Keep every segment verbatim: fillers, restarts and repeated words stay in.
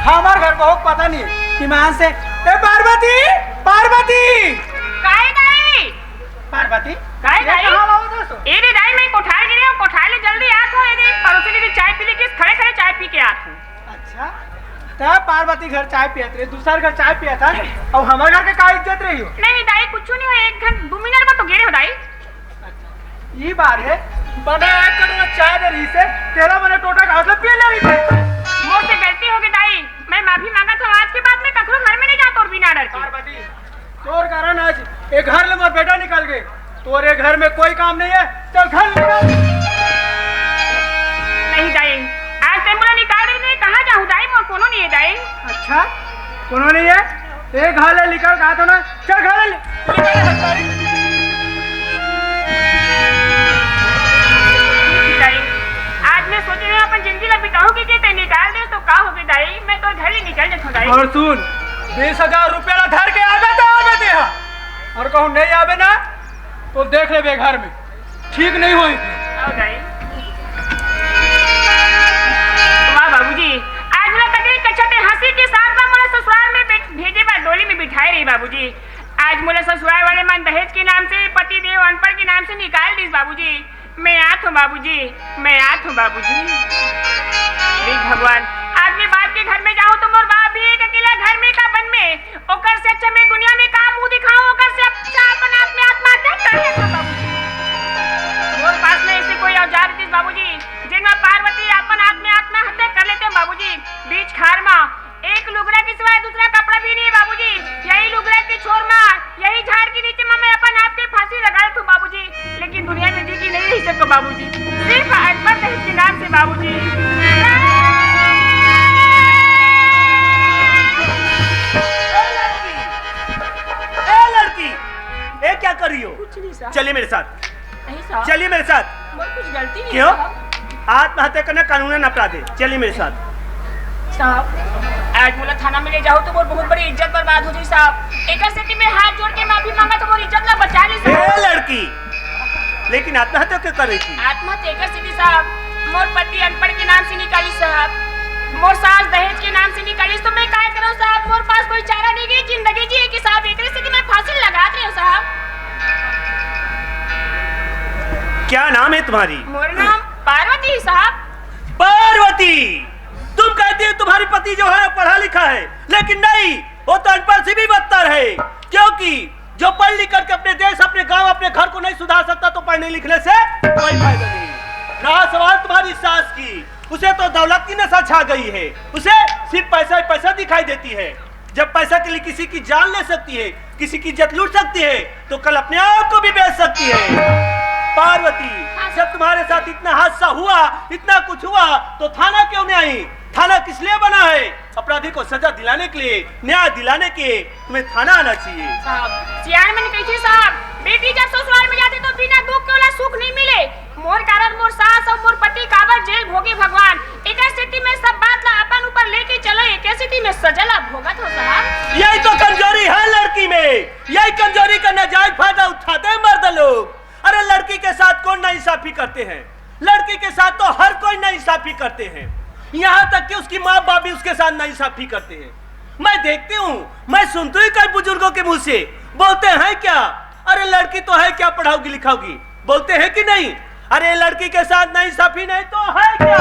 हमार घर को पता नहीं। ईमान से, ए पार्वती, पार्वती। काय दाई? पार्वती, काय ये दाई? कहाँ लावत हस? ए रे दाई, मैं कोठार गे हँव, कोठार ले जल्दी आत हँव। ए दे पड़ोसी दीदी चाय पी ले, किस खड़े खड़े चाय पी के आत हँव। अच्छा, त पार्वती घर चाय पियत रहे, दूसर घर चाय पियत हस, अउ हमर घर के का इज्जत रही हो? नहीं दाई, कुछ नहीं हो, एक घंटा दो मिनट में तो गे रहे हँव दाई। अच्छा, ये बात है, बने एक कटोरा चाय दे रही से, तेरा मने टोटा घास ले पी ले रही थे। मोर से गलती हो गई दाई, मैं माफी मांगत हँव, आज के बाद मैं कखरो घर में नहीं जात तोर बिना डर के। पार्वती, तोर कारण आज ए घर ले मोर बेटा निकल गए। तोर ए घर में कोई काम नहीं है, चल घर ले निकल। नहीं दाई, आज तैं मोला निकाल रही नहीं, कहाँ जाहूँ दाई, मोर कोनो नहीं है दाई। अच्छा, कोनो नहीं है, ए घर ले निकल कहा था ना, चल घर ले निकल। दाई, आज मैं सोचे हँव अपन जिंदगी ला बिताहूँ कि, कि तैं निकाल दे तो का होगे दाई, मैं तो घर ही निकल जाता दाई। और सुन, बीस हजार रुपया ला धर के आबे तो आबे दे हा। और कहूँ नहीं आबे ना, तो देख लेबे घर में, ठीक नहीं होई। आओ दाई। वाह बाबूजी, आज मोला कतेक अच्छा तैं हँसी के साथ में मोला ससुराल में बैठ-, भेजे बर डोली में बिठाए रही बाबूजी। आज मोला ससुराल वाले मन दहेज के नाम से, पति देव अनपढ़ के नाम से निकाल दिस बाबूजी। मैं आत हँव बाबूजी, मैं आत हँव बाबूजी। हे भगवान, आदमी बाप के घर में जाहूँ तो मोर बाप भी एक अकेला घर में का बन में, ओकर से अच्छा मैं दुनिया में का मुँह दिखाहूँ, ओकर से अच्छा अपन आप में आत्महत्या कर लेता बाबूजी। मोर पास में ऐसे कोई औजार रहितिस बाबूजी, जेन में पार्वती अपन आप में आत्महत्या कर लेते बाबूजी। बीच खार में एक लुगरा के सिवाय दूसरा कपड़ा भी नहीं है बाबूजी। यही लुगरा के छोर में, यही झाड़ के नीचे में मैं अपन आप के फांसी लगा लेता हूँ बाबूजी। लेकिन दुनिया में जी की नहीं रह सकता बाबूजी, सिर्फ अनपढ़ दहेज के नाम से बाबूजी। ए लड़की, ए लड़की, ये क्या कर रही हो? कुछ नहीं साहब। चलिए मेरे साथ। नहीं साहब। चलिए मेरे साथ। मोर कुछ गलती नहीं क्यों? साहब। आत्महत्या करना कानूनन अपराध है। चलिए मेरे साथ। साहब, आज मोला थाना में ले जाहू तो मोर बहुत बड़ी इज्जत बर्बाद हो जाही साहब। एकर सेती मैं हाथ जोड़ के माफी मांगत हँव, मोर इज्जत ला बचा ली साहब। ए लड़की, लेकिन आत्महत्या क्यों कर रही थी? आत्महत्या एकर सेती साहब, मोर पति अनपढ़ के नाम से निकालिस साहब, मोर सास दहेज के नाम से निकालिस, तो मैं काय करँव साहब? मोर पास कोई चारा नहीं गे जिंदगी जिए के साहब, एकरे सेती मैं फांसी लगात रहेंव साहब। क्या नाम है तुम्हारी? मोर नाम पार्वती है साहब। पार्वती, तुम कहती हो तुम्हारी पति जो है पढ़ा लिखा है, लेकिन नहीं, वो तो अनपढ़ से भी बदतर है, क्योंकि जो पढ़ लिख करके अपने देश, अपने गांव, अपने घर को नहीं सुधार सकता, तो पढ़ने लिखने से कोई फायदा नहीं। रहा सवाल तुम्हारी सास की, उसे तो दौलत की नशा छा गई है, उसे सिर्फ पैसा ही पैसा दिखाई देती है। जब पैसा के लिए किसी की जान ले सकती है, किसी की इज्जत लूट सकती है, तो कल अपने आप को भी बेच सकती है। पार्वती, जब तुम्हारे साथ इतना हादसा हुआ, इतना कुछ हुआ, तो थाना क्यों नहीं आई? थाना किस लिए बना है? अपराधी को सजा दिलाने के लिए, न्याय दिलाने के लिए तुम्हें थाना आना चाहिए। साहब, सियान मन कहिथे साहब, बेटी जब ससुराल में जाथे तो बिना दुख के ओला सुख नहीं मिले। मोर कारण मोर सास अउ मोर पति काबर जेल भोगे भगवान। एकर सेती मैं सब बात ला अपन ऊपर लेके चलो, एकर सेती मैं सजा ला भोगत हँव साहब। यही तो कमजोरी है लड़की में, यही कमजोरी का नाजायज फायदा उठाते हैं मर्द लोग। अरे लड़की के साथ कौन नाइंसाफी करते हैं, लड़की के साथ तो हर कोई नाइंसाफी करते हैं, यहाँ तक कि उसकी माँ बाप भी उसके साथ नाइंसाफी करते हैं। मैं देखती हूँ, मैं सुनती हूँ कई बुजुर्गों के मुंह से, बोलते हैं क्या, अरे लड़की तो है क्या पढ़ाओगी लिखाओगी, बोलते हैं कि नहीं? अरे लड़की के साथ नाइंसाफी नहीं तो है क्या?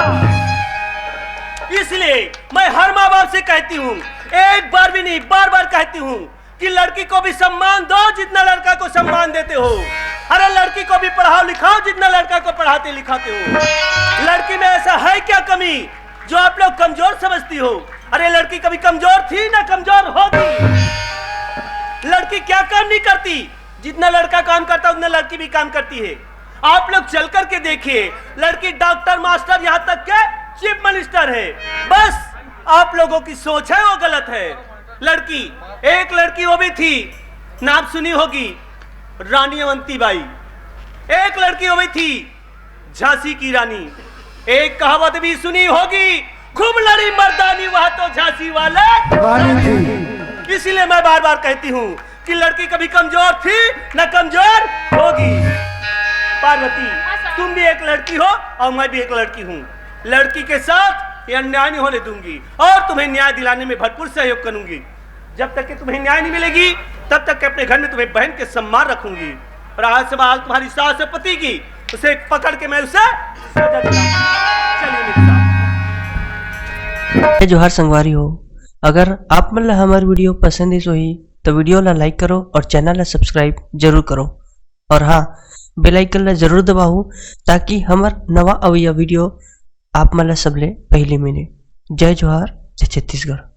इसलिए मैं हर माँ बाप से कहती हूँ, एक बार भी नहीं, बार बार कहती हूँ कि लड़की को भी सम्मान दो जितना लड़का को सम्मान देते हो। अरे लड़की को भी पढ़ाओ लिखाओ जितना लड़का को पढ़ाते लिखाते हो। लड़की में ऐसा है क्या कमी जो आप लोग कमजोर समझती हो? अरे लड़की कभी कमजोर थी ना कमजोर होगी। लड़की क्या काम नहीं करती, जितना लड़का काम करता है उतना लड़की भी काम करती है। आप लोग चल करके देखिए, लड़की डॉक्टर मास्टर यहाँ तक के चीफ मिनिस्टर है। बस आप लोगों की सोच है वो गलत है। लड़की, एक लड़की वो भी थी, नाम सुनी होगी, रानी अवंती बाई। एक लड़की वो भी थी, झांसी की रानी। एक कहावत भी सुनी होगी, खूब लड़ी मर्दानी वह तो झांसी वाले रानी थी। इसीलिए मैं बार बार कहती हूँ कि लड़की कभी कमजोर थी न कमजोर होगी। पार्वती, तुम भी एक लड़की हो और मैं भी एक लड़की हूँ। लड़की के साथ ये अन्याय नहीं होने दूंगी और तुम्हें न्याय दिलाने में भरपूर सहयोग करूंगी। जब तक कि तुम्हें न्याय नहीं मिलेगी, तब तक के अपने घर में तुम्हें बहन के सम्मान रखूंगी। और आज से बाहर तुम्हारी सास और पति की, उसे पकड़ के मैं उसे सजा दिलाऊंगी। चलिए मेरे साथ। जय जोहार संगवारी हो, अगर आप मन ला हमर वीडियो पसंद आइस होही, तो वीडियो ला लाइक करो और चैनल ला सब्सक्राइब जरूर करो। और हाँ, बेल आइकन ला जरूर दबाओ, ताकि हमर नवा अवइया वीडियो आप मन ला सबले पहली मिले। जय जोहार, जय छत्तीसगढ़।